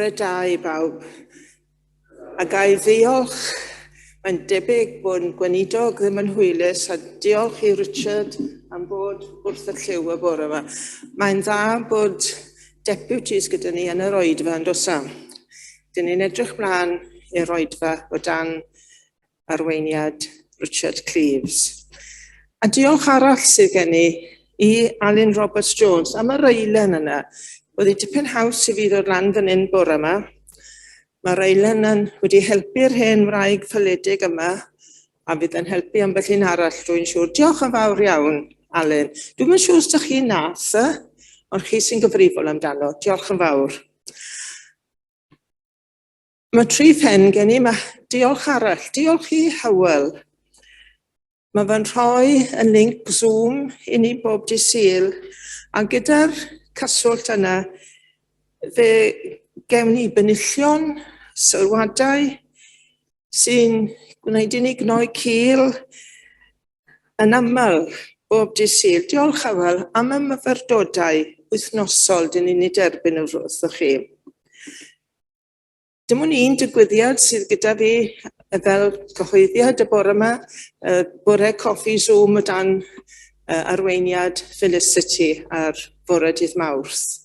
Bore da i bawb. A ga i ddiolch, mae'n debyg bod yn gweinidog ddim yn hwylus, a diolch i Richard am bod wrth y llyw y bore yma. Mae'n dda bod deputies gyda ni yn yr oedfa yn does am. Dyn ni'n edrych mlaen i'r oedfa o dan arweiniad Richard Cleves. A diolch arall sydd gen i i Alun Roberts Jones am yr eilen yna. Oedd hi dipyn haws i fi ddod lan fan hyn bore yma. Mae'r eilen yn wedi helpu'r hen wraig ffyledig yma a fydd yn helpu ambell un arall, rwy'n siŵr. Diolch yn fawr iawn, Alun. Dwi'm yn siŵr os ydych chi'n nath, ond chi sy'n gyfrifol amdano. Diolch yn fawr. Mae tri phen gen i, mae diolch arall. Diolch i Hywel. Mae fe'n rhoi y link Zoom i ni bob dydd Sul, a gyda'r cyswllt yna, fe gewn ni benillion, sylwadau, sy'n gwneud i ni gnoi cil yn aml bob dydd Sul. Diolch Hywel am y myfyrdodau wythnosol dyn ni'n eu derbyn wrthoch chi. Dim ond un digwyddiad sydd gyda fi fel cyhoeddiad y bore yma, bore coffi Zoom o dan arweiniad Felicity ar fore dydd Mawrth.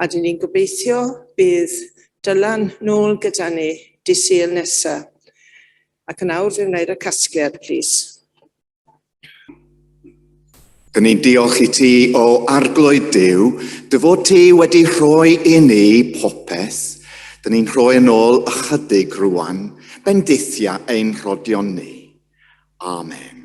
A dyn ni'n gobeithio bydd Dylan nôl gyda ni dydd Sul nesa. Ac yn awr fe wneir y casgliad, plîs. Dyn ni'n diolch i ti o Arglwydd Duw, dy fod ti wedi rhoi i ni popeth. Dyn ni'n rhoi yn ôl ychydig rwan, bendithia ein rhodion ni. Amen.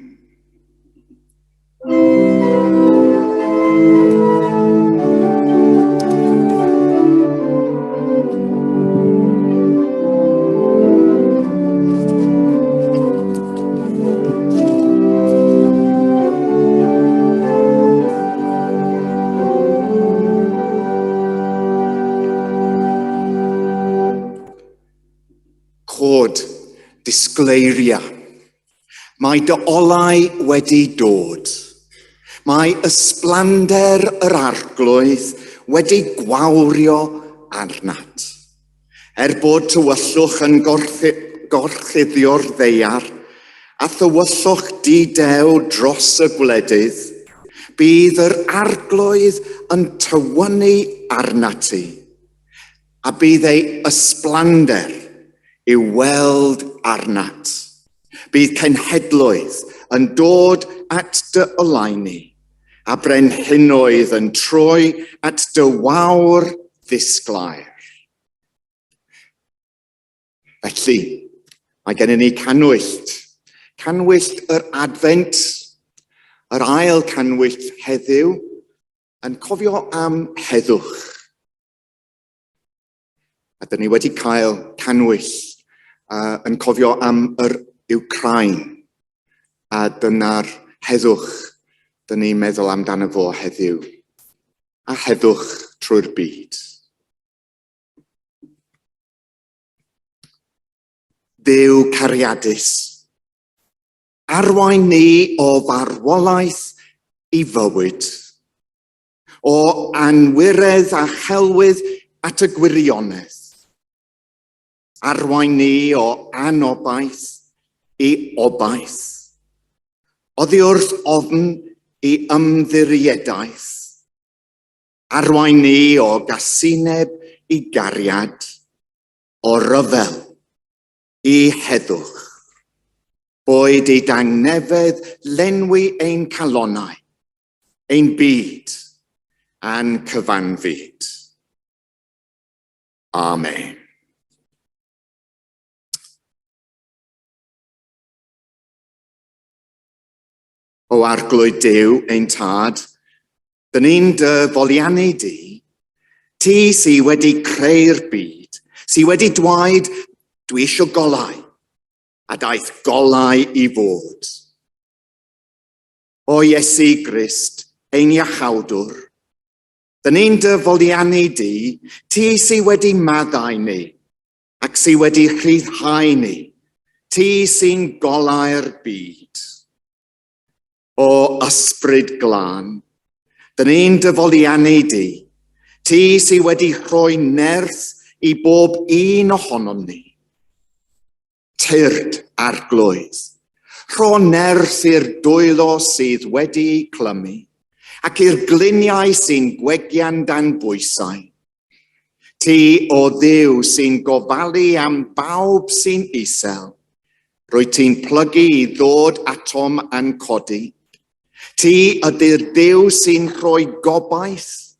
Cod, disgleiria. Mae dy olau wedi dod. Mae ysblander yr Arglwydd wedi gwawrio arnat. Er bod tywyllwch yn gorchuddio'r ddaear, a thywyllwch di-dew dros y gwledydd, bydd yr Arglwydd yn tywynnu arnat ti, a bydd ei ysblander i'w weld arnat. Bydd cenhedloedd yn dod at dy oleuni, a brenhinoedd yn troi at dy wawr ddisglair. Felly, mae gennym ni cannwyllt. Cannwyllt yr Adfent, yr ail cannwyllt heddiw, yn cofio am heddwch. A dyn ni wedi cael cannwyll uh, yn cofio am yr Wcráin. A dyna'r heddwch dyn ni'n meddwl amdano fo heddiw. A heddwch trwy'r byd. Dduw cariadus, arwain ni o farwolaeth i fywyd. O anwiredd a chelwydd at y gwirionedd. Arwain ni o anobaith i obaith. Oddi wrth ofn i ymddiriedaeth. Arwain ni o gasineb i gariad, o ryfel i heddwch. Boed i dangnefedd lenwi ein calonnau ein byd a'n cyfanfyd. Amen. O Arglwydd Duw, ein Tad, dyn ni'n dy foliannu di, ti sy wedi creu'r byd, sy wedi dwaed, dwi eisiau golau, a daeth golau i fod. O Iesu Grist, ein Iachawdwr, dyn ni'n dy foliannu di, ti sy wedi maddau ni, ac sy wedi rhyddhau ni, ti sy'n golau'r byd. O Ysbryd Glân, dyn ni'n dy foliannu di, ti sy wedi rhoi nerth i bob un ohonom ni. Tyrd, Arglwydd, rho nerth i'r dwylo sydd wedi'u clymu, ac i'r gliniau sy'n gwegian dan bwysau. Ti, o Dduw, sy'n gofalu am bawb sy'n isel, rwyt ti'n plygu i ddod atom a'n codi. Ti ydy'r Duw sy'n rhoi gobaith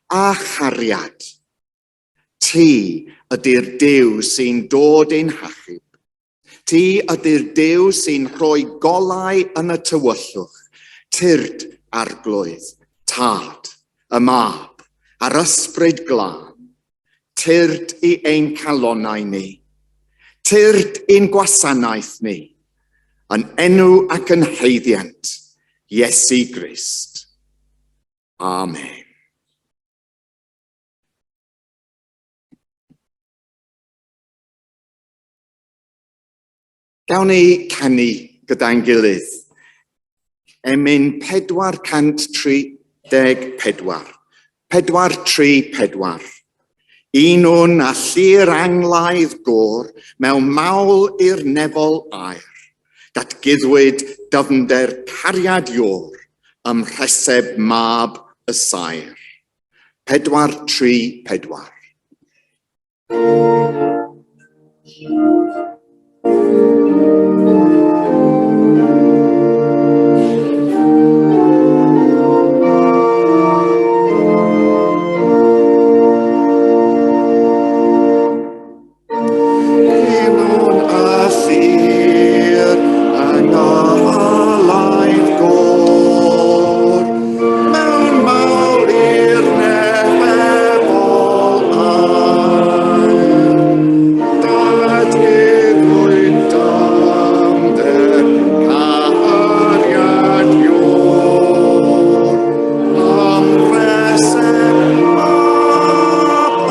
a chariad. Ti ydy'r Duw sy'n dod i'n hachub. Ti ydy'r Duw sy'n rhoi golau yn y tywyllwch. Tyrd, Arglwydd, Tad, y Mab, a'r Ysbryd Glân. Tyrd i ein calonnau ni. Tyrd i'n gwasanaeth ni. Yn enw ac yn haeddiant Iesu Grist. Amen. Gawn ni canu gyda'n gilydd. Emyn 434. 434. Un o'n a llu'r anglaidd gôr mewn mawl i'r nefol aer. Datguddwyd dyfnder cariad Iôr ym mhreseb mab y saer. 434. Unwn a llir anghalaidd gôr, mewn mawl i'r nefol aer. Datguddwyd dyfnder cariad Iôr, am breseb mab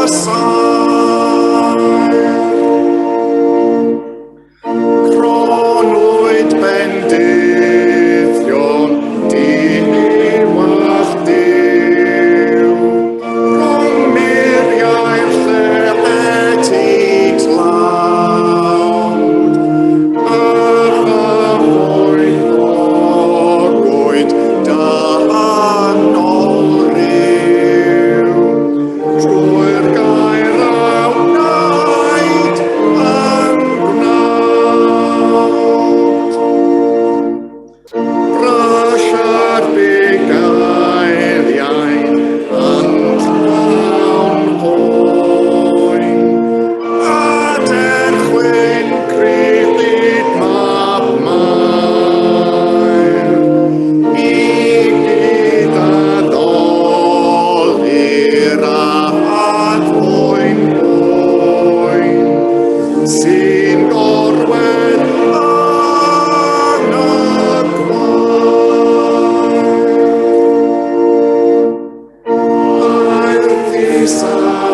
y saer. Cronwyd bendithion diwall Duw, rhwng muriau'r llety tlawd, a chyfoethorwyd dynol ryw. Trwy'r gair a wnaed yn gnawd. Brasia'r bugeiliau yn llawn poen, a derchwyn crybwyll mab Mair. I gyd addoli'r adfwyn bwyn sy'n gorwedd yn y gwair. Aerthus a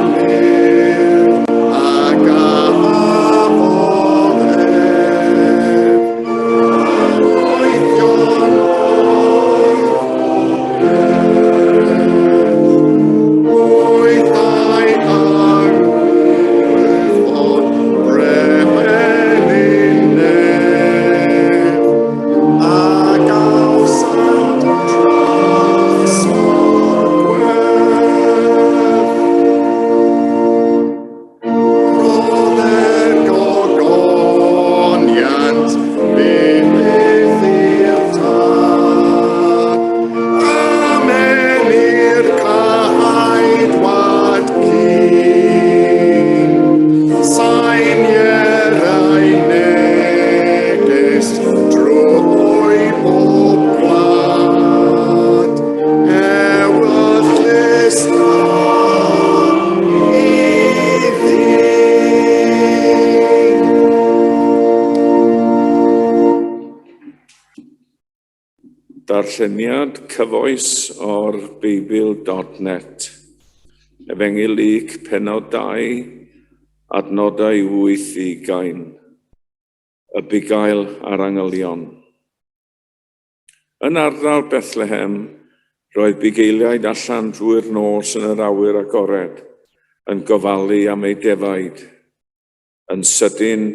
mur ac a afodd ef, Anoethion Wythau angwyfod brenin nef, a gawsant drysor gwerth. Rhodder gogoniant byth i'r Tad. Amen i'r Caedwad cyn. Sain ierau neges drwy bob gwlad. Ewyllys da i ddyn. Darlleniad cyfoes o'r Beibl.net. Efengyl Luc, pennod 2, adnodau 8 i 20. Y bugail a'r angylion. Yn ardal Bethlehem, roedd bugeiliaid allan drwy'r nos yn yr awyr agored, yn gofalu am eu defaid. Yn sydyn,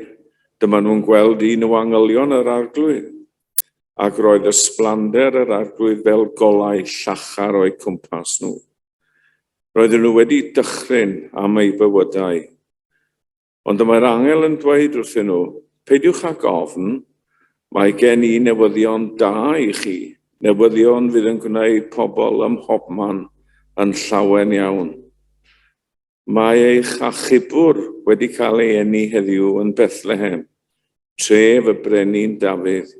dyma nhw'n gweld un o angylion yr Arglwydd, ac roedd ysblander yr Arglwydd fel golau llachar o'u cwmpas nhw. Roedden nhw wedi dychryn am eu bywydau. Ond dyma'r angel yn dweud wrthyn nhw, Peidiwch ag ofn, mae gen i newyddion da i chi, newyddion fydd yn gwneud pobl ym mhobman yn llawen iawn. Mae eich achubwr wedi cael ei eni heddiw yn Bethlehem, tref y brenin Dafydd,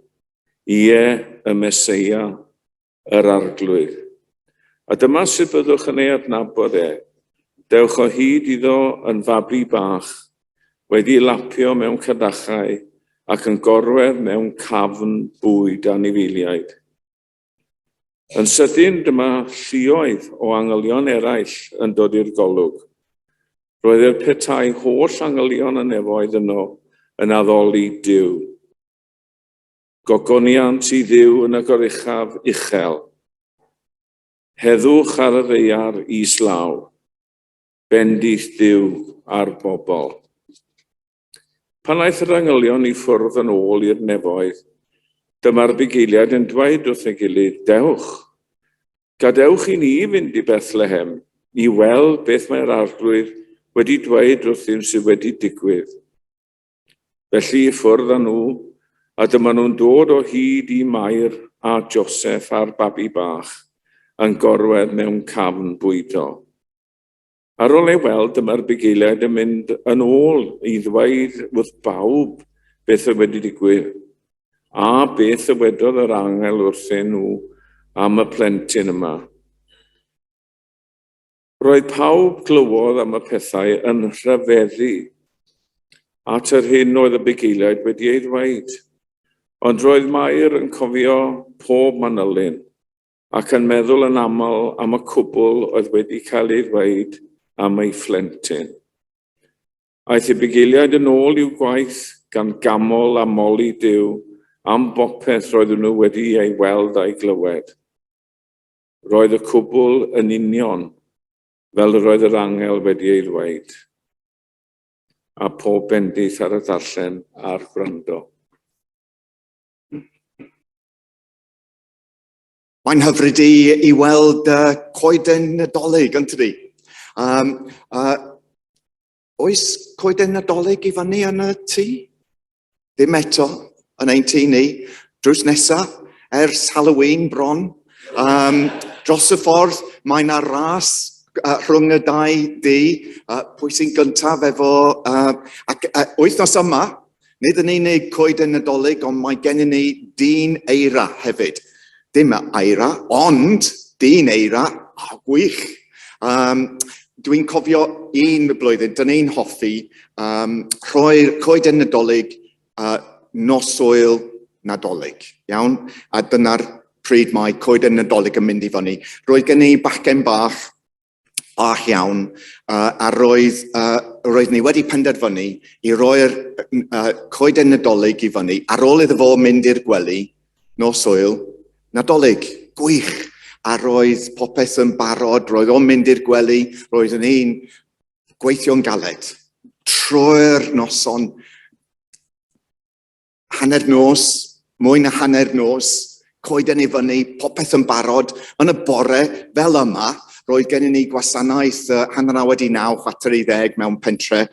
ie, y Meseia, yr Arglwydd. A dyma sut byddwch yn ei adnabod e. Dewch o hyd iddo yn fabi bach, wedi lapio mewn cadachau ac yn gorwedd mewn cafn bwyd anifeiliaid. Yn sydyn, dyma lluoedd o angylion eraill yn dod i'r golwg. Roedd er petai holl angylion y nefoedd yno yn addoli Duw. Gogoniant i Dduw yn y goruchaf uchel. Heddwch ar y ddaear islaw. Bendith Duw ar bobl. Pan aeth yr angylion i ffwrdd yn ôl i'r nefoedd, dyma'r bugeiliaid yn dweud wrth ei gilydd, Dewch, gadewch i ni fynd i Bethlehem i weld beth mae'r Arglwydd wedi dweud wrthym sydd wedi digwydd. Felly i ffwrdd â nhw, a dyma nhw'n dod o hyd i Mair a Joseff a'r babi bach yn gorwedd mewn cafn bwydo. Ar ôl ei weld, dyma'r bugeiliaid yn mynd yn ôl i ddweud wrth bawb beth oedd wedi digwydd, a beth ddywedodd yr angel wrthyn nhw am y plentyn yma. Roedd pawb glywodd am y pethau yn rhyfeddu at yr hyn oedd y bugeiliaid wedi ei ddweud. Ond roedd Mair yn cofio pob manylyn ac yn meddwl yn aml am y cwbl oedd wedi cael ei ddweud am ei phlentyn. Aeth y bugeiliaid yn ôl i'w gwaith gan gamol a moli Duw am bopeth roedden nhw wedi ei weld a'i glywed. Roedd y cwbl yn union fel yr oedd yr angel wedi ei ddweud. A pob bendith ar y darllen a'r gwrando. Mae'n hyfryd i, i weld coeden Nadolig, yn tydi? Um, oes coeden Nadolig i fyny yn y tŷ? Ddim eto yn ein tŷ ni. Drws nesa, ers Halloween bron. Um, dros y ffordd, mae yna ras rhwng y dau dŷ. Pwy sy'n gyntaf efo... ac wythnos yma, nid yn unig coeden Nadolig, ond mae gennym ni dyn eira hefyd. Dim eira, ond dyn eira, oh, gwych. Um, Dwi'n cofio un blwyddyn, dyn ni'n hoffi um, rhoi'r coeden Nadolig noswyl Nadolig, iawn? A dyna'r pryd mae coeden Nadolig yn mynd i fyny. Roedd gen i bachgen bach, bach iawn, a roedd, roedd ni wedi penderfynu i roi'r coeden Nadolig i fyny ar ôl iddo fo mynd i'r gwely noswyl Nadolig. Gwych! A roedd popeth yn barod, roedd o'n mynd i'r gwely, roedd yn un gweithio'n galed trwy'r noson, hanner nos, mwy na hanner nos, coeden i fyny, popeth yn barod. Yn y bore, fel yma, roedd gennym ni gwasanaeth 9:30, 9:45 mewn pentre,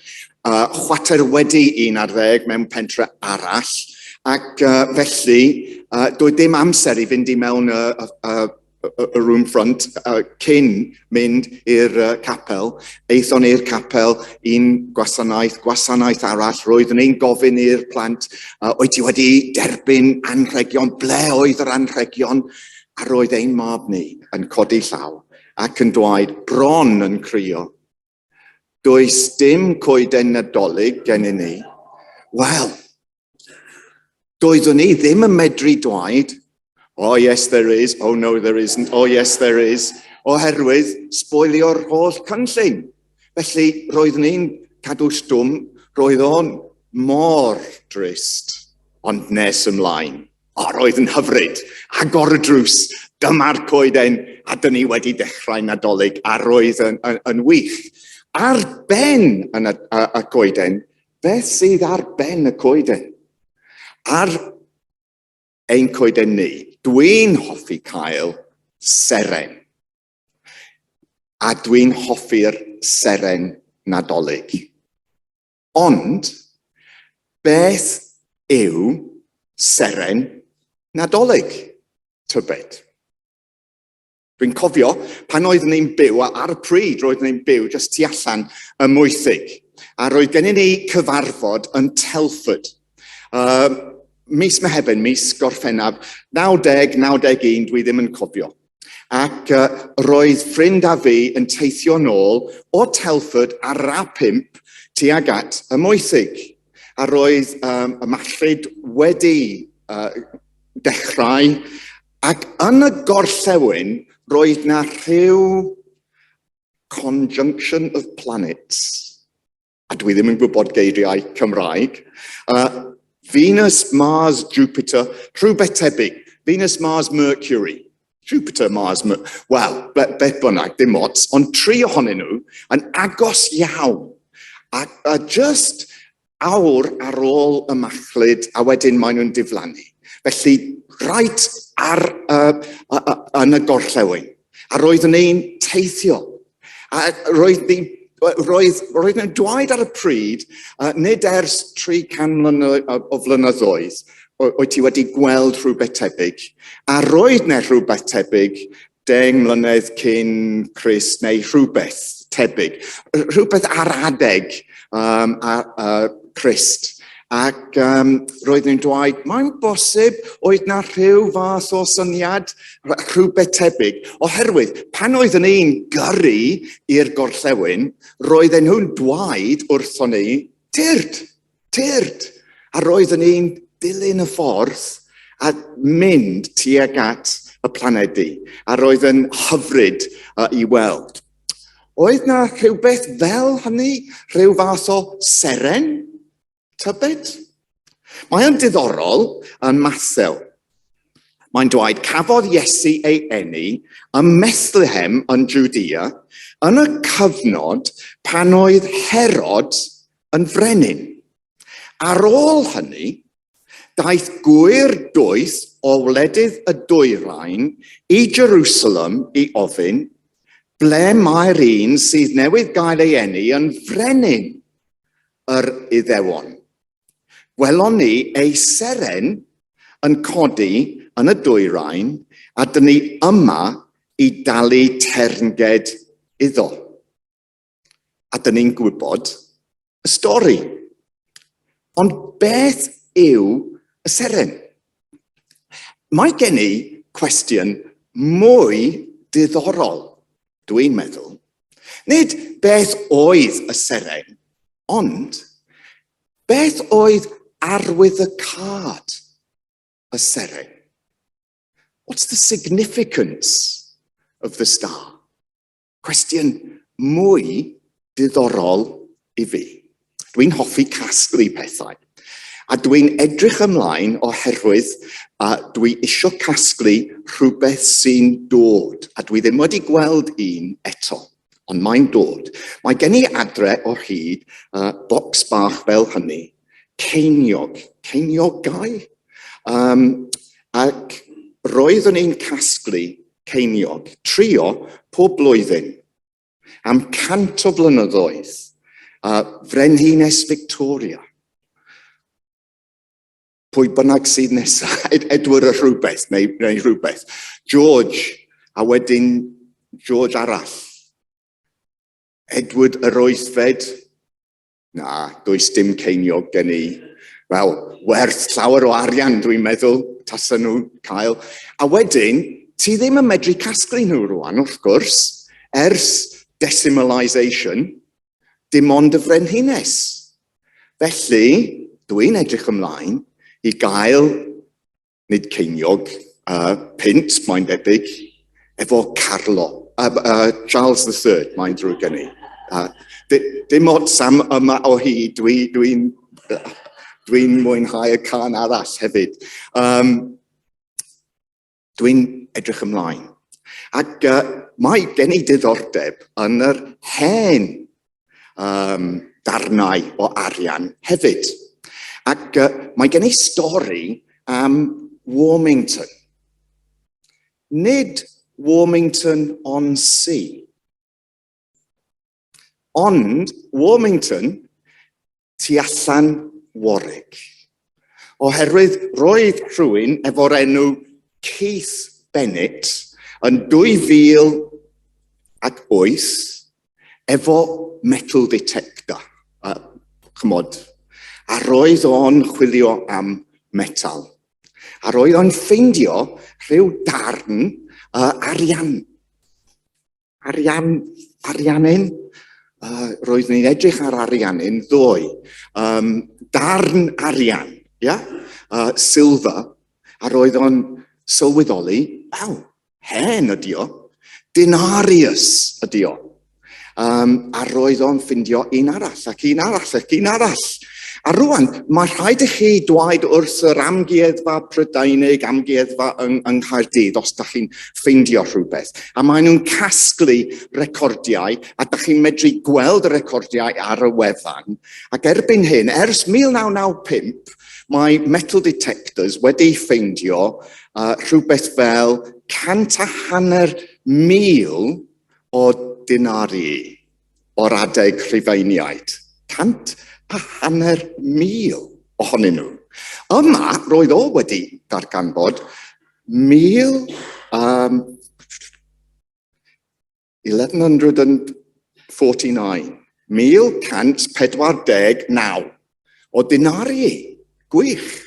11:15 mewn pentre arall, ac felly doedd dim amser i fynd i mewn y, y, y, y room front cyn mynd i'r capel. Aethon i'r capel un gwasanaeth, gwasanaeth arall. Roeddwn i'n gofyn i'r plant, oed ti wedi derbyn anrhegion? Ble oedd yr anrhegion? A roedd ein mab ni yn codi llaw ac yn dweud, bron yn crio, does dim coeden Nadolig gennyn ni. Wel, doeddwn i ddim yn medru dweud, oh yes there is, oh no there isn't, oh yes there is, oherwydd sboilio'r holl cynllun. Felly roeddwn i'n cadw stwm, roedd o'n mor drist, ond nes ymlaen. O, roedd yn hyfryd. Agor y drws, dyma'r coeden, a dyn ni wedi dechrau Nadolig, a roedd yn, yn, yn wych. Ar ben yn y, y, y coeden, beth sydd ar ben y coeden? Ar ein coeden ni, dwi'n hoffi cael seren. A dwi'n hoffi'r seren Nadolig. Ond, beth yw seren Nadolig, tybed? Dwi'n cofio pan oeddwn ni'n byw, ar y pryd roeddwn ni'n byw jyst tu allan ym Mwythig, a roedd gennym ni cyfarfod yn Telford. Mis Mehefin, mis Gorffennaf, 90, 91, dwi ddim yn cofio. Ac roedd ffrind a fi yn teithio nôl o Telford ar yr A5 tuag at y Mwythig. A roedd y machlud wedi dechrau, ac yn y gorllewin roedd na rhyw conjunction of planets, a dwi ddim yn gwybod geiriau Cymraeg, Venus, Mars, Jupiter, rhywbeth tebyg, Venus, Mars, Mercury, Jupiter, Mars, Mercury, wel, beth bynnag, dim ots, ond tri ohonyn nhw yn agos iawn, a just awr ar ôl y machlud, a wedyn maen nhw'n diflannu. Felly, reit ar, yn y gorllewin. A roeddwn ni'n teithio. A roedd ni, roedd, roedd nhw'n dwaid ar y pryd, nid ers 300 mlynedd o flynyddoedd, oed ti wedi gweld rhywbeth tebyg. A roedd 'na rhywbeth tebyg 10 mlynedd cyn Crist neu rhywbeth tebyg. Rhywbeth ar adeg Crist. Ac roedd nhw'n dweud, mae'n bosib oedd na rhyw fath o syniad, rhywbeth tebyg, oherwydd pan oeddwn ni'n gyrru i'r gorllewin, roedden nhw'n dweud wrthon ni, tyrd, tyrd! A roeddwn ni'n dilyn y ffordd a mynd tuag at y planedi, a roedd yn hyfryd i weld. Oedd na rhywbeth fel hynny, rhyw fath o seren, tybed? Mae o'n diddorol yn Mathew. Mae'n dweud, cafodd Iesu ei eni ym Methlehem yn Judea yn y cyfnod pan oedd Herod yn frenin. Ar ôl hynny, daeth gŵyr doeth o wledydd y dwyrain i Jerusalem i ofyn, ble mae'r un sydd newydd gael ei eni yn frenin yr Iddewon? Gwelon ni ei seren yn codi yn y dwyrain, a dyn ni yma i dalu teyrnged iddo. A dyn ni'n gwybod y stori. Ond beth yw y seren? Mae gen i cwestiwn mwy diddorol, dwi'n meddwl. Nid beth oedd y seren, ond beth oedd arwyddocâd y seren? What's the significance of the star? Cwestiwn mwy diddorol i fi. Dwi'n hoffi casglu pethau. A dwi'n edrych ymlaen oherwydd dwi isio casglu rhywbeth sy'n dod. A dwi ddim wedi gweld un eto, ond mae'n dod. Mae gen i adre o hyd bocs bach fel hynny, ceiniog, ceiniogau. Ac roeddwn i'n casglu ceiniog, trio pob blwyddyn, am 100 o flynyddoedd, a Frenhines Victoria. Pwy bynnag sydd nesaf, Edward y rhywbeth, neu rhywbeth. George, a wedyn George arall. Edward yr Wythfed. Na, does dim ceiniog gen i. Wel, werth llawer o arian, dwi'n meddwl, tasa nhw cael. A wedyn, ti ddim yn medru casglu nhw rwan, wrth gwrs, ers decimalisation, dim ond y frenhines. Felly, dwi'n edrych ymlaen i gael nid ceiniog, punt, mae'n debyg, efo Carlo, Charles III, mae'n drwg gen i. Dim ots am yma o hyd, dwi'n dwi, dwi, dwi mwynhau y can arall hefyd. Dwi'n edrych ymlaen. Ac mae gen i diddordeb yn yr hen um, darnau o arian hefyd. Ac mae gen i stori am Warmington. Nid Warmington on Sea, ond Warmington tu allan Warwick. Oherwydd roedd rhywun efo'r enw Keith Bennett yn 2008 efo metal detector, chymod, a roedd o'n chwilio am metal. A roedd o'n ffeindio rhyw darn arian. Arian, ariannin? Roeddwn i'n edrych ar ariannin ddoe. Darn arian, ia? Silver. A roedd o'n sylweddoli, waw, hen ydi o. Denarius ydi o. A roedd o'n ffindio un arall, ac un arall, ac un arall. A rwan, mae rhaid i chi dwaid wrth yr amgueddfa Prydeinig, amgueddfa yng Nghaerdydd, os da chi'n ffeindio rhywbeth. A maen nhw'n casglu recordiau, a da chi'n medru gweld y recordiau ar y wefan. Ac erbyn hyn, ers 1995, mae metal detectors wedi ffeindio rhywbeth fel 150,000 o denarii o'r adeg Rhufeiniaid. 150,000 ohonyn nhw. Yma, roedd o wedi darganfod 1149, 1149 o denarii. Gwych.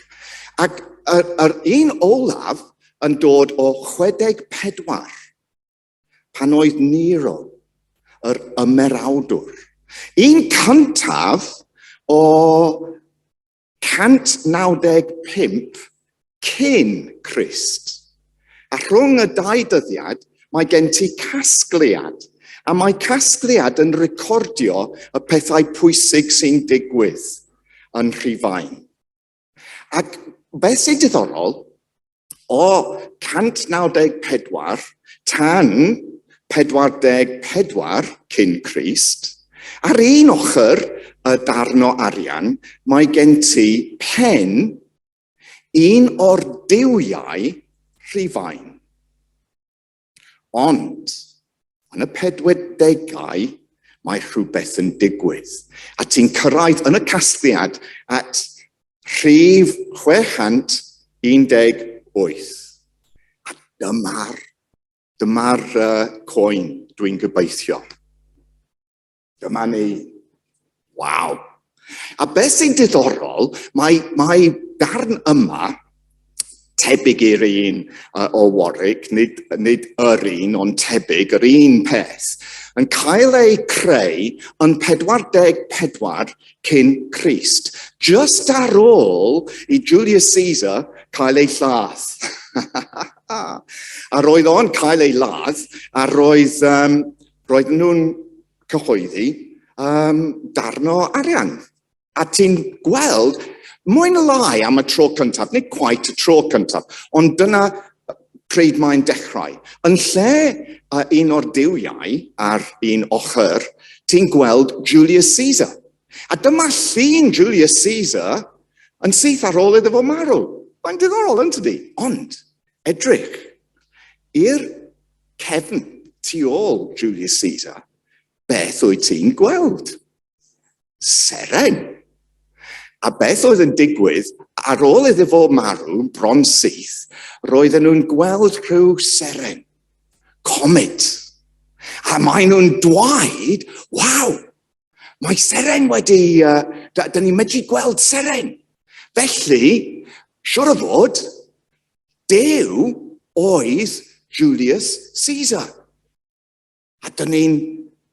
Ac yr un olaf yn dod o 64 pan oedd Nero, yr ymerawdwr, un cyntaf o 195 cyn Crist. A rhwng y dau dyddiad, mae gen ti casgliad, a mae casgliad yn recordio y pethau pwysig sy'n digwydd yn Rhufain. Ac beth sy'n diddorol, o 194 tan 44 cyn Crist, ar un ochr y darn o arian, mae gen ti pen un o'r duwiau Rhufain. Ond, yn y pedwardegau, mae rhywbeth yn digwydd. A ti'n cyrraedd yn y casgliad at rhif 618. A dyma'r coen dwi'n gobeithio. Dyma ni. Waw. A beth sy'n diddorol, mae darn yma, tebyg i'r un o Warwick, nid yr un, ond tebyg, yr un peth, yn cael ei creu yn 44 cyn Crist, just ar ôl i Julius Caesar cael ei lladd. A roedd o'n cael ei ladd, a roedd nhw'n cyhoeddi darn o arian. A ti'n gweld, mwy na lai am y tro cyntaf, nid quite y tro cyntaf, ond dyna pryd mae'n dechrau. Yn lle un o'r duwiau ar un ochr, ti'n gweld Julius Caesar. A dyma llun Julius Caesar yn syth ar ôl iddo fo marw. Mae'n diddorol, yn tydi? Ond, edrych, i'r cefn tu ôl Julius Caesar, beth wyt ti'n gweld? Seren. A beth oedd yn digwydd, ar ôl iddo fo marw, bron syth, roedden nhw'n gweld rhyw seren, comet. A maen nhw'n dwaid, waw, mae seren wedi, da ni'n medru gweld seren. Felly, siwr o fod, Duw oedd Julius Caesar. A dyn ni'n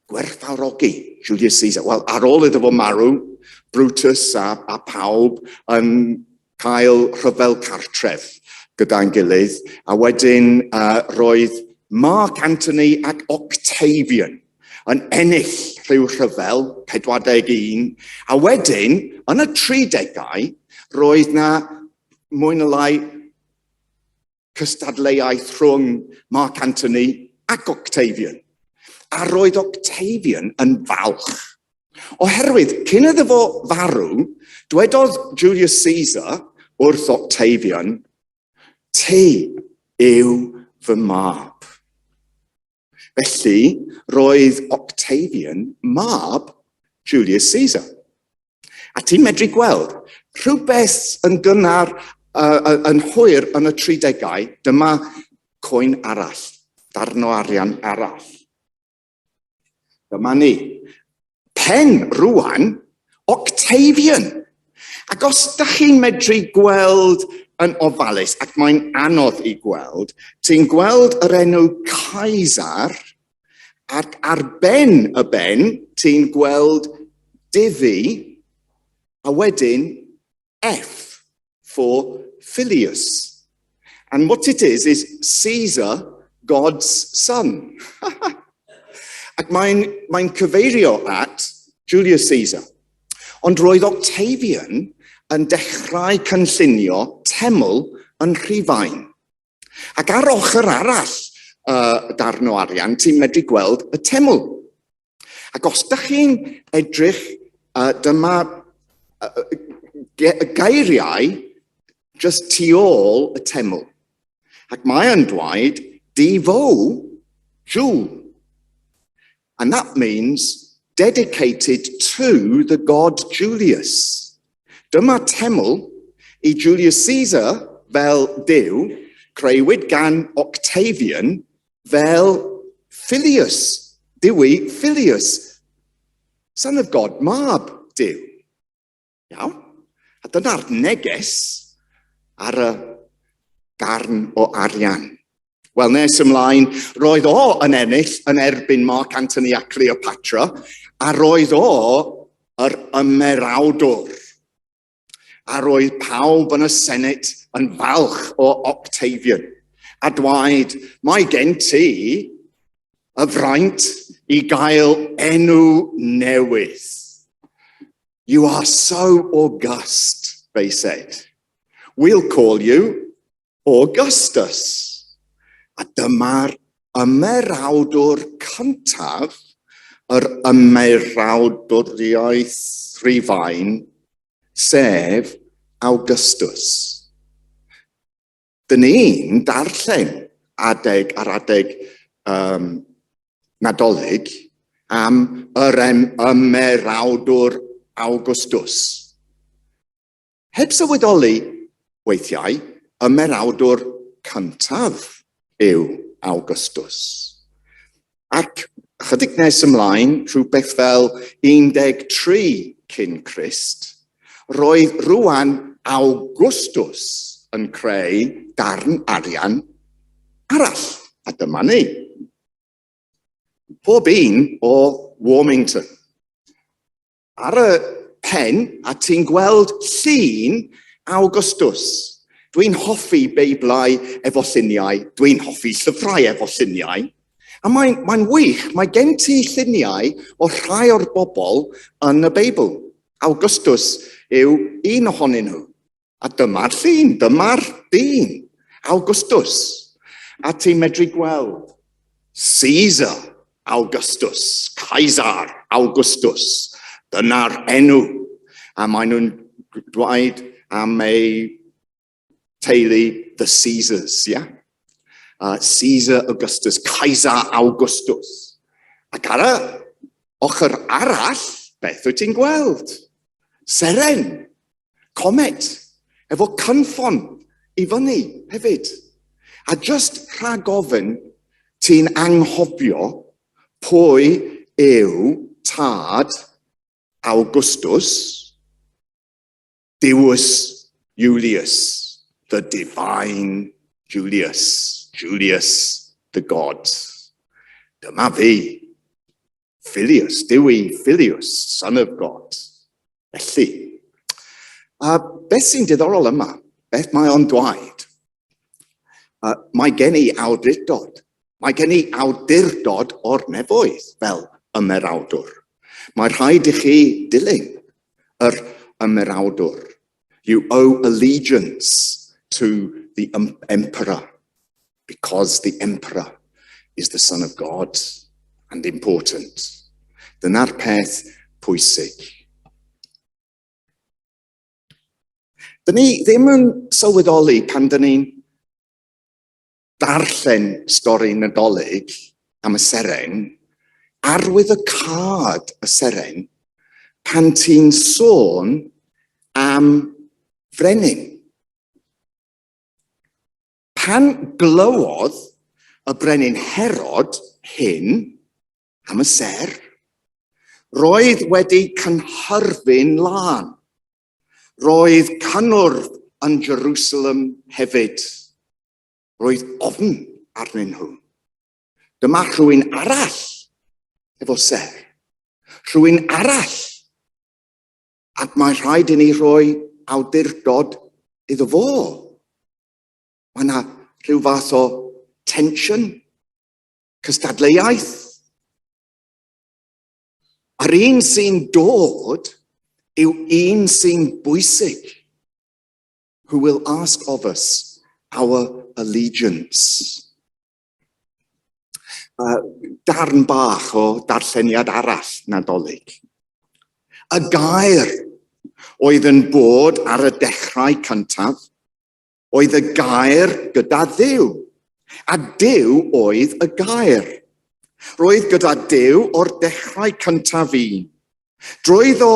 gwerthfawrogi Julius Caesar. Wel, ar ôl iddo fo marw, Brutus a pawb yn cael rhyfel cartref gyda'n gilydd, a wedyn roedd Mark Antony ac Octavian yn ennill rhyw rhyfel, 41, a wedyn, yn y 30au, roedd na mwy na lai cystadleuaeth rhwng Mark Antony ac Octavian. A roedd Octavian yn falch. Oherwydd, cyn iddo fo farw, dwedodd Julius Caesar wrth Octavian, "Ti yw fy mab." Felly, roedd Octavian mab Julius Caesar. A ti'n medru gweld, rhywbeth yn gynnar, yn hwyr yn y 30au, dyma coin arall, darn o arian arall. Dyma ni. Pen rwan, Octavian. Ac os da chi'n medru gweld yn ofalus, ac mae'n anodd i gweld, ti'n gweld yr enw Caesar, ac ar ben y ben, ti'n gweld Divi, a wedyn F for Filius. And what it is, is Caesar, God's son. Ac mae'n cyfeirio at Julius Caesar. Ond roedd Octavian yn dechrau cynllunio teml yn Rhufain. Ac ar ochr arall darn o arian, ti'n medru gweld y teml. Ac os da chi'n edrych, dyma geiriau just tu ôl y teml. Ac mae yn dweud, "Divo Jul." And that means dedicated to the god Julius. Dyma teml i Julius Caesar fel Duw, creuwyd gan Octavian fel Filius, Dewi Filius, son of God, mab Duw. Iawn? A dyna'r neges ar y darn o arian. Wel, nes ymlaen, roedd o yn ennill yn erbyn Mark Antony a Cleopatra, a roedd o yr ymerawdwr. A roedd pawb yn y Senate yn falch o Octavian. A dweud, "Mae gen ti y fraint i gael enw newydd. You are so august," they said. "We'll call you Augustus." A dyma'r ymerawdwr cyntaf yr ymerawdwriaeth Rhufain, sef Augustus. Dyn ni'n darllen adeg ar adeg Nadolig am yr ymerawdwr Augustus. Heb sylweddoli weithiau, ymerawdwr cyntaf yw Augustus. Ac chydig nes ymlaen, rhywbeth fel 13 cyn Crist, roedd rwan Augustus yn creu darn arian arall. A dyma ni. Pob un o Warmington. Ar y pen, a ti'n gweld llun Augustus. Dwi'n hoffi Beiblau efo lluniau, dwi'n hoffi llyfrau efo lluniau. A mae'n wych, mae gen ti lluniau o rhai o'r bobl yn y Beibl. Augustus yw un ohonyn nhw. A dyma'r llun, dyma'r dyn, Augustus. A ti'n medru gweld Caesar Augustus, Caesar Augustus. Dyna'r enw. A maen nhw'n dweud am ei teulu, the Caesars, yeah? Caesar Augustus, Caesar Augustus. Ac ar y ochr arall, beth wyt ti'n gweld? Seren, comet, efo cynffon i fyny hefyd. A just rhag ofyn, ti'n anghofio pwy yw tad Augustus, Divus Julius, the divine Julius, Julius the god. Dyma fi, Filius, Dewi Filius, son of God. Felly, a beth sy'n diddorol yma, beth mae o'n dweud? Mae gen i awdurdod. Mae gen i awdurdod o'r nefoedd fel ymerawdwr. Mae rhaid i chi dilyn yr ymerawdwr. You owe allegiance to the emperor because the emperor is the son of God and important. Dyna'r peth pwysig. Dyn ni ddim yn sylweddoli pan dyn ni'n darllen stori Nadolig am y seren, arwydd y cad y seren, pan ti'n sôn am frenin. Pan glywodd y brenin Herod hyn am y ser, roedd wedi cynhyrfu'n lân. Roedd cynnwrf yn Jerusalem hefyd. Roedd ofn arnyn nhw. Dyma rhywun arall efo ser. Rhywun arall. Ac mae rhaid i ni rhoi awdurdod iddo fo. Mae yna rhyw fath o tension, cystadleuaeth. A'r un sy'n dod yw un sy'n bwysig, who will ask of us our allegiance. Darn bach o darlleniad arall Nadolig. Y gair oedd yn bod ar y dechrau cyntaf oedd y gair gyda Dduw, a Duw oedd y gair. Roedd gyda Duw o'r dechrau cyntaf un. Drwyddo,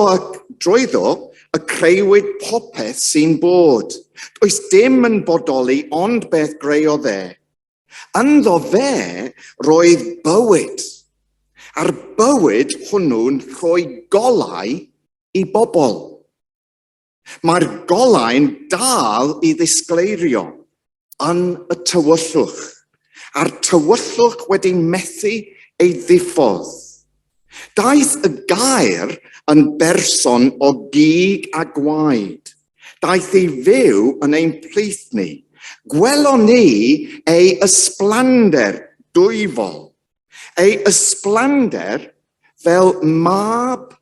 drwyddo y creuwyd popeth sy'n bod. Does dim yn bodoli ond beth greodd e. Ynddo fe roedd bywyd, a'r bywyd hwnnw'n rhoi golau i bobl. Mae'r golau'n dal i ddisgleirio yn y tywyllwch, a'r tywyllwch wedi methu ei ddiffodd. Daeth y gair yn berson o gig a gwaed. Daeth i fyw yn ein plith ni. Gwelon ni ei ysblander dwyfol, ei ysblander fel mab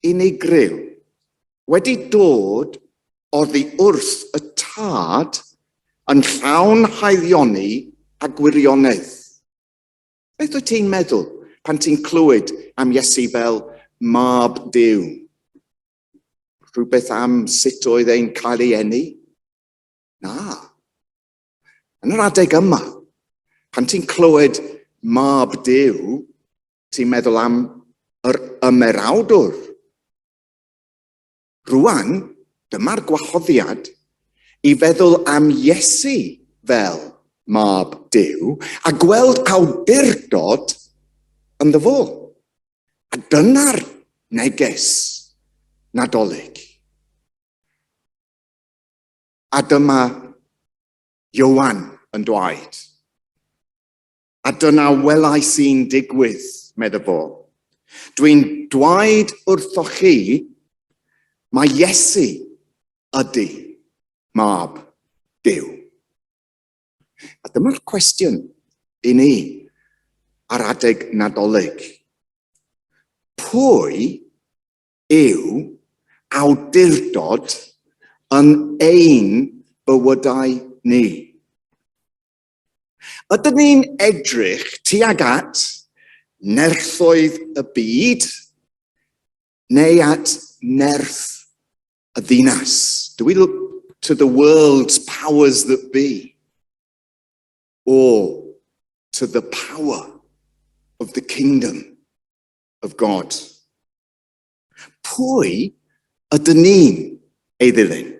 unigryw wedi dod oddi wrth y Tad yn llawn haelioni a gwirionedd. Beth wyt ti'n meddwl pan ti'n clywed am Iesu fel mab Duw? Rhywbeth am sut oedd e'n cael ei eni? Na. Yn yr adeg yma, pan ti'n clywed mab Duw, ti'n meddwl am yr ymerawdwr. Rwan, dyma'r gwahoddiad i feddwl am Iesu fel mab Duw a gweld awdurdod ynddo fo. A dyna'r neges Nadolig. A dyma Ioan yn dweud, A dyna welais i'n digwydd, medde fo. Dwi'n dwaed wrthoch chi, mae Iesu ydy mab Duw. A dyma'r cwestiwn i ni ar adeg Nadolig. Pwy yw awdurdod yn ein bywydau ni? Ydyn ni'n edrych tuag at nerthoedd y byd neu at nerth y ddinas? Do we look to the world's powers that be or to the power of the kingdom of God? Pwy ydyn ni'n ei ddilyn?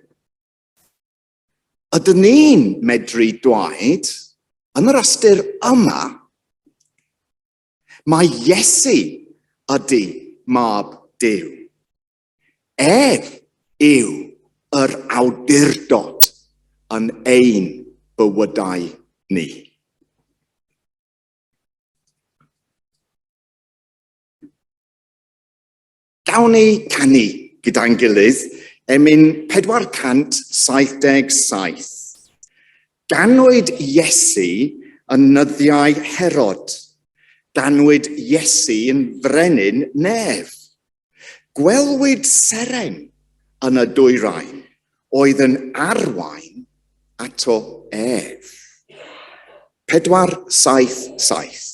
Ydyn ni'n medru dweud, yn yr ystyr yma, mae Iesu ydy mab Duw. Ef yw yr awdurdod yn ein bywydau ni. Gawn ni canu gyda'n gilydd emyn 477. Ganwyd Iesu yn nyddiau Herod. Ganwyd Iesu yn frenin nef. Gwelwyd seren yn y dwyrain oedd yn arwain ato ef. 477.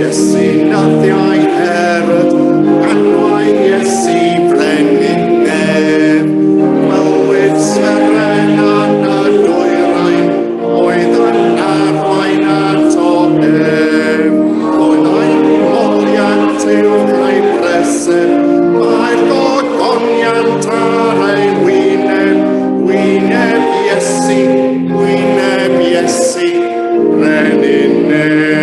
Iesu naddiau Herod, anwai Iesu brenin nef. Gwelwyd seren yn y dwyrain, oedd yn arwain ato ef. Oedd ein moliant uwch ei breseb, mae'r gogoniant ar ei wyneb, wyneb Iesu, wyneb Iesu, brenin nef.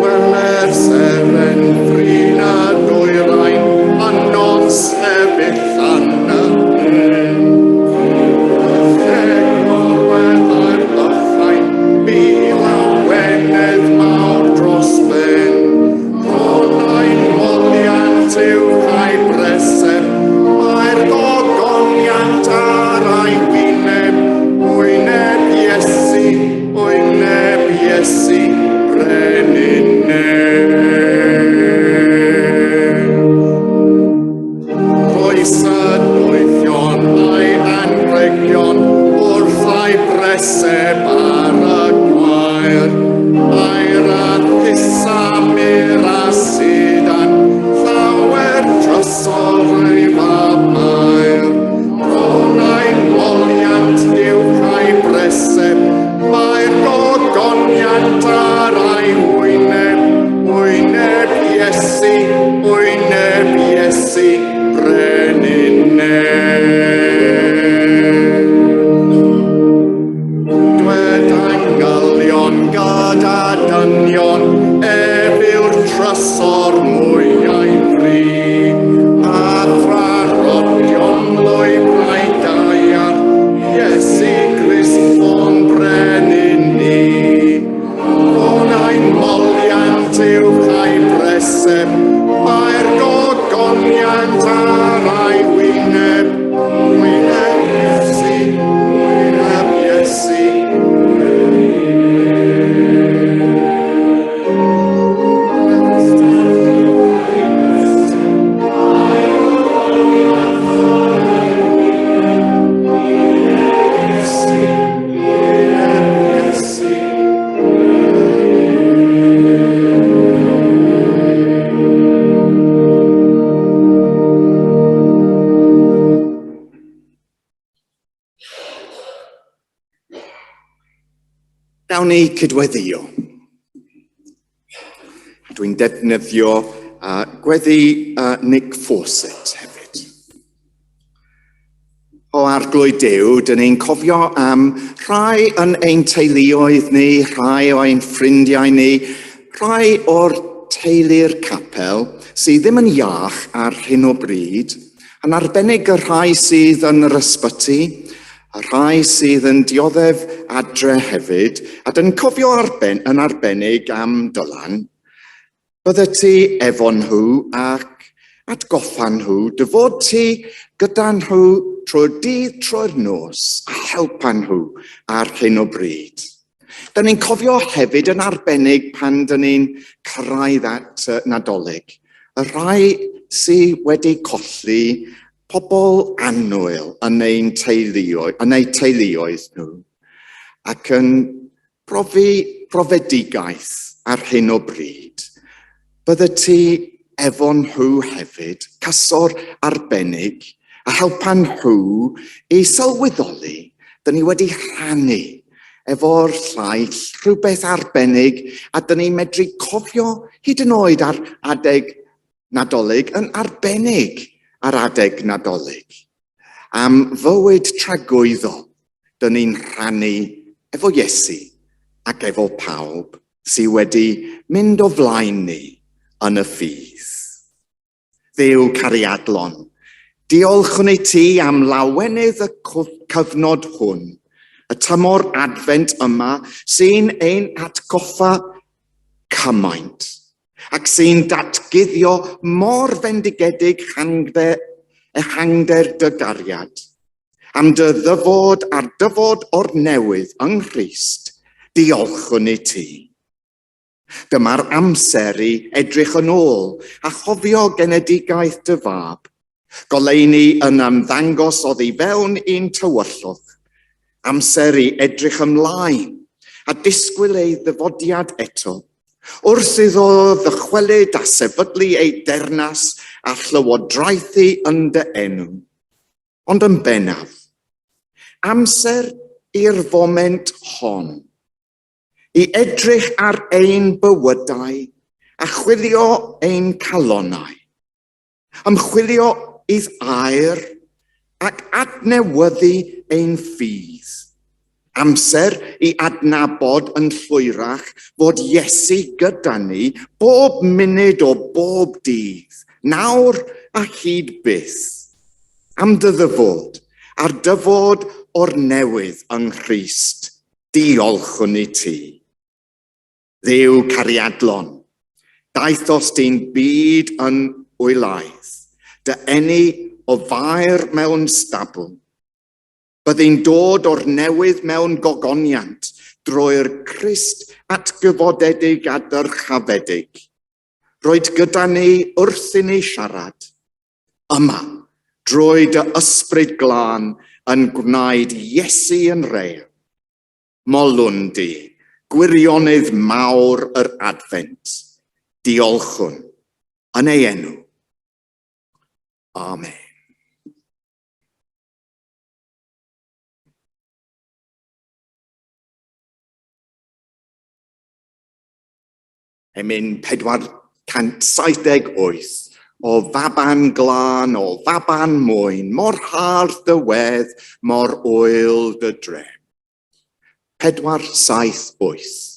Wele'r seren brin a dwyrain, yno'n sefyll yn y pen. Lle gorweddai'r bychain, bu lawenydd mawr dros ben. Rhonai'n moliant uwch a'i breseb, mae'r gogoniant ar ei wyneb, wyneb Iesu, wyneb Iesu, brenin nef. Rhoes y doethion a'i anrhegion wrth ei breseb ar y gwair. Aur a thusa, mur a sidan, llawer trysor ei fab Mair. Rhonai'n moliant uwch ei breseb, mae'r gogoniant ar ei wyneb, wyneb Iesu, wyneb Iesu, brenin nef. Dwed angylion gyda dynion, ef yw'r trysor mwya'i fri, a thraddodion lwybrau daear, Iesu Grist o'n brenin ni. Rhon ein moliant uwch a'i breseb, mae'r gogoniant ar ei wyneb, wyneb Iesu, wyneb Iesu. Dawn ni cydweddio. Dwi'n defnyddio gweddi Nick Fawcett hefyd. O Arglwydd Duw, dyn ni'n cofio am rhai yn ein teuluoedd ni, rhai o ein ffrindiau ni, rhai o'r teulu'r capel sydd ddim yn iach ar hyn o bryd, yn arbennig y rhai sydd yn yr ysbyty, y rhai sydd yn dioddef adre hefyd, a dyn ni'n cofio arben, yn arbennig am Dylan. Byddet ti efo nhw ac atgoffa nhw dy fod ti gyda nhw trwy'r dydd trwy'r nos a helpa nhw ar hyn o bryd. Dyn ni'n cofio hefyd yn arbennig pan dyn ni'n cyrraedd at Nadolig, y rhai sydd wedi colli pobl annwyl yn ein teuluoedd, yn eu teuluoedd nhw, ac yn Profi profedigaeth ar hyn o bryd. Byddet ti efo nhw hefyd, cysor arbennig, a helpa nhw i sylweddoli dyn ni wedi rhannu efo'r llaill rhywbeth arbennig a dyn ni'n medru cofio hyd yn oed ar adeg Nadolig yn arbennig ar adeg Nadolig. Am fywyd tragwyddol, dyn ni'n rhannu efo Iesu ac efo pawb sydd wedi mynd o flaen ni yn y ffydd. Dduw cariadlon, diolchwn i ti am lawenydd y cyfnod hwn, y tymor Adfent yma sy'n ein atgoffa cymaint ac sy'n datguddio mor fendigedig ehangder dy gariad, am dy ddyfod a'r dyfod o'r newydd yng Nghrist, diolchwn i ti. Dyma'r amser i edrych yn ôl a chofio genedigaeth dy fab, goleuni yn ymddangos oddi fewn i'n tywyllwch, amser i edrych ymlaen a disgwyl ei ddyfodiad eto, wrth iddo ddychwelyd a sefydlu ei dernas a llywodraethu yn dy enw. Ond yn bennaf, amser i'r foment hon, i edrych ar ein bywydau a chwilio ein calonnau, ymchwilio i'th air ac adnewyddu ein ffydd. Amser i adnabod yn llwyrach fod Iesu gyda ni bob munud o bob dydd, nawr a hyd byth. Am dy ddyfod, a'r dyfod o'r newydd yng Nghrist, diolchwn i ti. Dduw cariadlon, daethost i'n byd yn wylaidd, dy eni o faer mewn stabl. Byddi'n dod o'r newydd mewn gogoniant drwy'r Crist atgyfodedig a dyrchafedig. Roed gyda ni wrth i ni siarad. Yma, drwy dy ysbryd glân yn gwnaed Iesu yn real. Molwn di, gwirionedd mawr yr Adfent. Diolchwn yn ei enw. Amen. Emyn 478 o faban glân, o faban mwyn, mor hardd dy wedd, mor wyl dy drem. 478.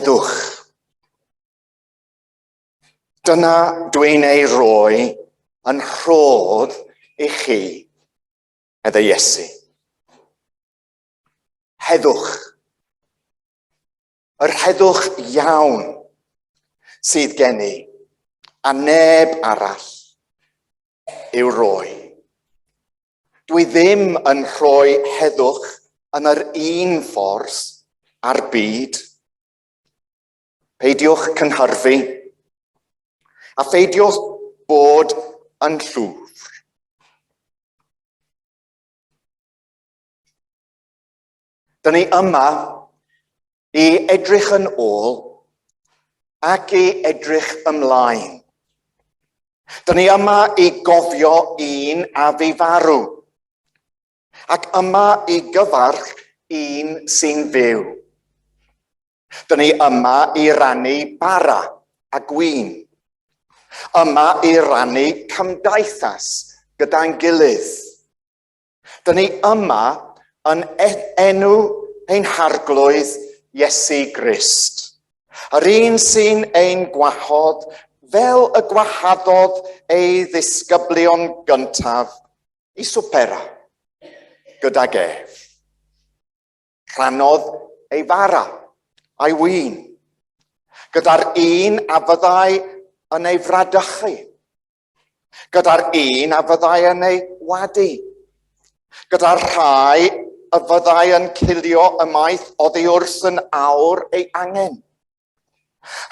Heddwch. Dyna dwi'n ei roi yn rhodd i chi, meddai Iesu. Heddwch. Yr heddwch iawn sydd gen i, a neb arall i'w roi. Dwi ddim yn rhoi heddwch yn yr un ffordd â'r byd. Peidiwch cynhyrfu, a pheidiwch bod yn llwfr. Dyn ni yma i edrych yn ôl ac i edrych ymlaen. Dyn ni yma i gofio un a fu farw, ac yma i gyfarch un sy'n fyw. Dyn ni yma i rannu bara a gwin. Yma i rannu cymdeithas gyda'n gilydd. Dyn ni yma yn e-, enw ein Harglwydd Iesu Grist, yr un sy'n ein gwahodd fel y gwahaddodd ei ddisgyblion gyntaf i swpera gydag ef. Rhannodd ei fara a'i win gyda'r un a fyddai yn ei fradychu, gyda'r un a fyddai yn ei wadu, gyda'r rhai y fyddai yn cilio ymaith oddi wrth yn awr ei angen.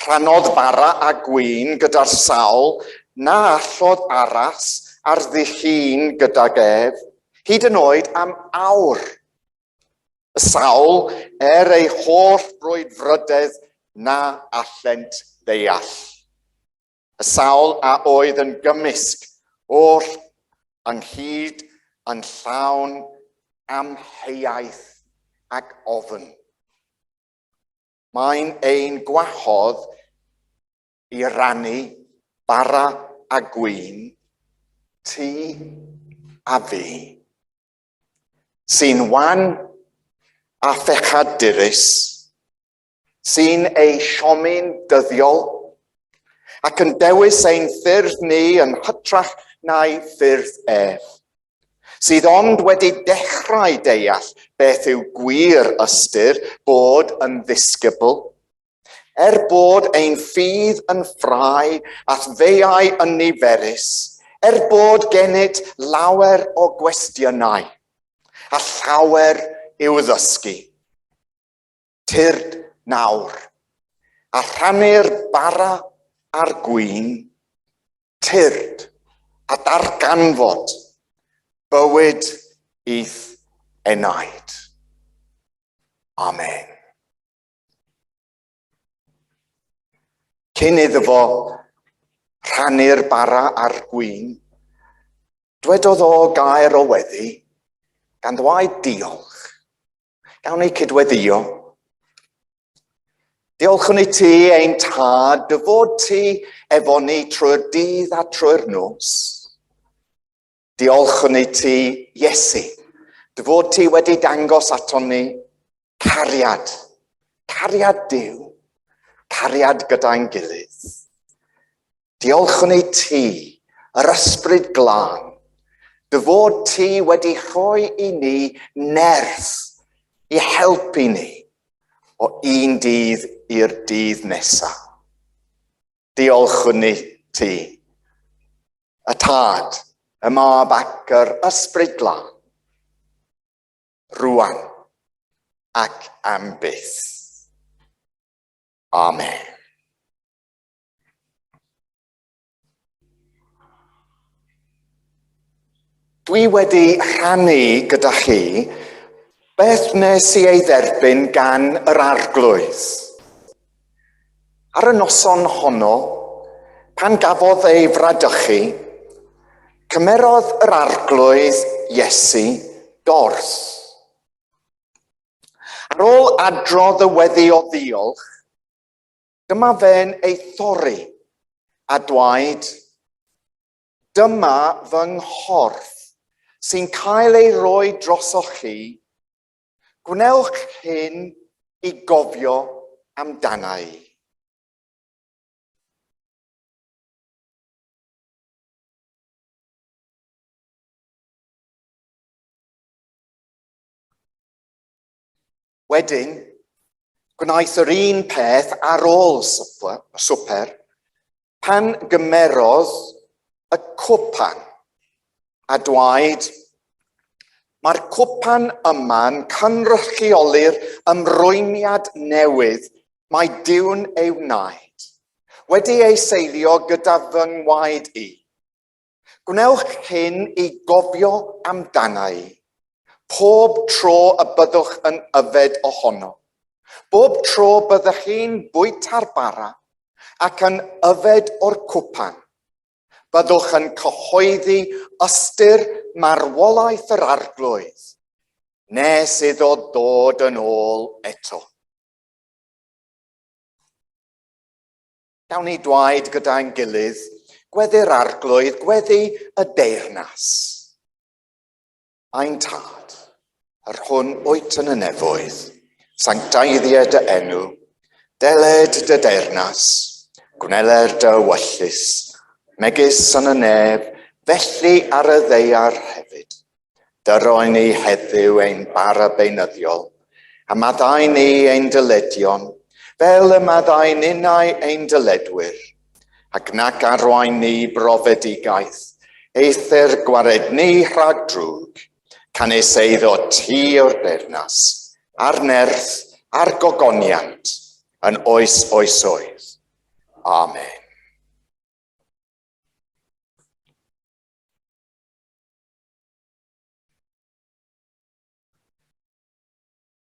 Rhannodd bara a gwin gyda'r sawl na allodd aros ar ddi-llun gydag ef, hyd yn oed am awr. Y sawl, er ei holl frwydfrydedd, na allent ddeall. Y sawl a oedd yn gymysg oll ynghyd yn llawn amheuaeth ac ofn. Mae'n ein gwahodd i rannu bara a gwin, ti a fi, sy'n wan a phechadurus, sy'n ei siomi'n dyddiol ac yn dewis ein ffyrdd ni yn hytrach na'i ffyrdd ef, sydd ond wedi dechrau deall beth yw gwir ystyr bod yn ddisgybl, er bod ein ffydd yn ffrae a'th feiau yn niferus, er bod gennyt lawer o gwestiynau a llawer i'w ddysgu. Tyrd nawr, a rhannu'r bara a'r gwin, tyrd a darganfod bywyd i'th enaid. Amen. Cyn iddo fo rhannu'r bara a'r gwin, dwedodd o gair o weddi, gan ddweud diolch. Gawn ni cydweddio. Diolchwn i ti, ein tad, dy fod ti efo ni trwy'r dydd a trwy'r nos. Diolchwn i ti, Iesu, dy fod ti wedi dangos aton ni cariad, cariad Duw, cariad gyda'n gilydd. Diolchwn i ti, yr Ysbryd Glân, dy fod ti wedi rhoi i ni nerth i helpu ni o un dydd i'r dydd nesaf. Diolchwn i ti, y Tad, y Mab ac yr Ysbryd Glân, rwan ac am byth. Amen. Dwi wedi rhannu gyda chi beth wnes i ei dderbyn gan yr Arglwydd. Ar y noson honno, pan gafodd ei fradychu, cymerodd yr Arglwydd Iesu dorth. Ar ôl adrodd y weddi o ddiolch, Dyma fe'n ei thorri a dwaed, Dyma fy nghorff sy'n cael ei roi drosoch chi, gwnewch hyn i gofio amdana i. Wedyn, gwnaeth yr un peth ar ôl swper, pan gymerodd y cwpan a dwaed, Mae'r cwpan yma'n cynrychioli'r ymrwymiad newydd mae Duw'n ei wnaed, wedi ei seilio gyda fy ngwaed i. Gwnewch hyn i gofio amdana i, pob tro y byddwch yn yfed ohono. Bob tro byddwch chi'n bwyta'r bara ac yn yfed o'r cwpan, byddwch yn cyhoeddi ystyr marwolaeth yr Arglwydd, nes iddo ddod yn ôl eto. Gawn ni dwaed gyda'n gilydd, gweddi'r Arglwydd, gweddi y deyrnas. Ein Tad, yr hwn wyt yn y nefoedd, sancteiddied dy enw, deled dy deyrnas, gwneler dy ewyllys, megis yn y nef, felly ar y ddaear hefyd. Dyroi ni heddiw ein bara beunyddiol, a maddau ni ein dyledion, fel y maddau ninnau ein dyledwyr, ac nac arwain ni brofedigaeth, eithr gwared ni rhag drwg, canys eiddo ti yw'r deyrnas, a'r nerth, a'r gogoniant, yn oes oesoedd. Amen.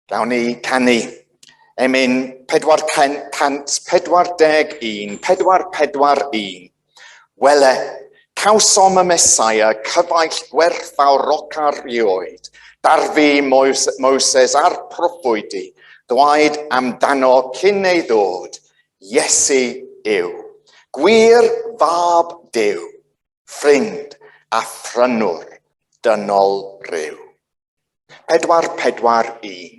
Gawn ni canu emyn 441, 441. Wele, cawsom y Mesaia, cyfaill gwerthfawroca'r rioed, darfu Moses a'r proffwydi, ddwaed amdano cyn ei ddod, Iesu yw, gwir fab Duw. Ffrind a phrynwr dynol ryw. 441.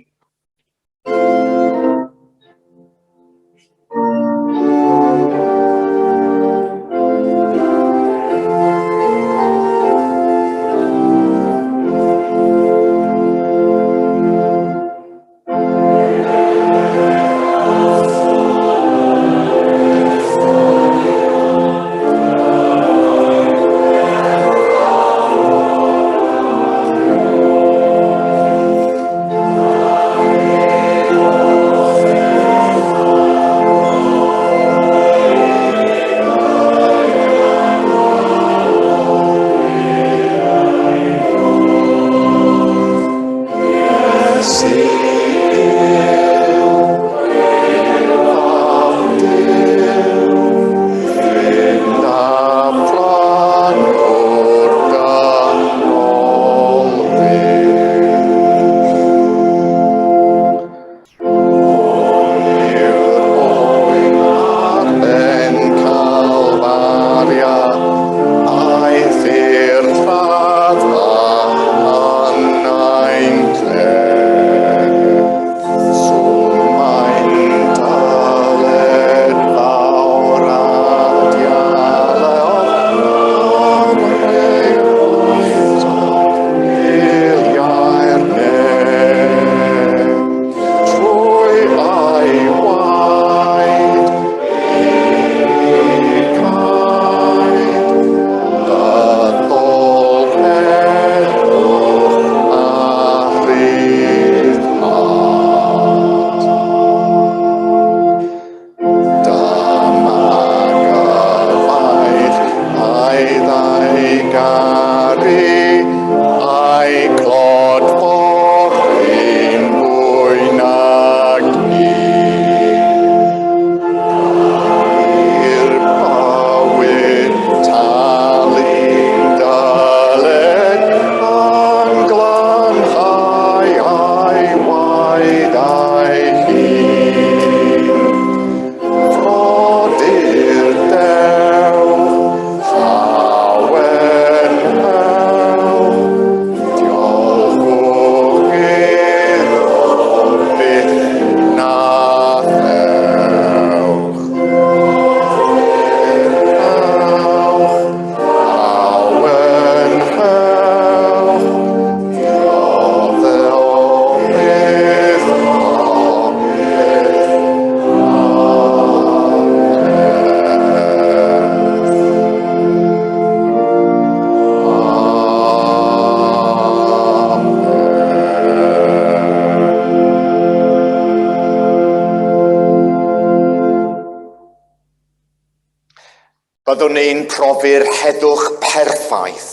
Byddwn ni'n profi'r heddwch perffaith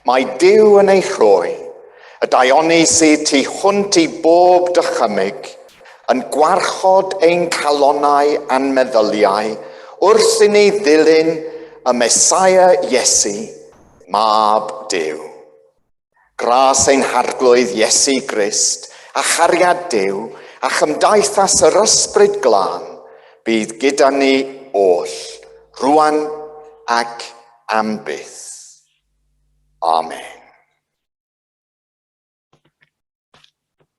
mae Duw yn ei rhoi, y daioni sydd tu hwnt i bob dychymyg, yn gwarchod ein calonnau a'n meddyliau wrth i ni ddilyn y Mesaia Iesu, Mab Duw. Gras ein Harglwydd Iesu Grist, a chariad Duw, a chymdeithas yr Ysbryd Glân, bydd gyda ni oll, rwan ac am byth. Amen.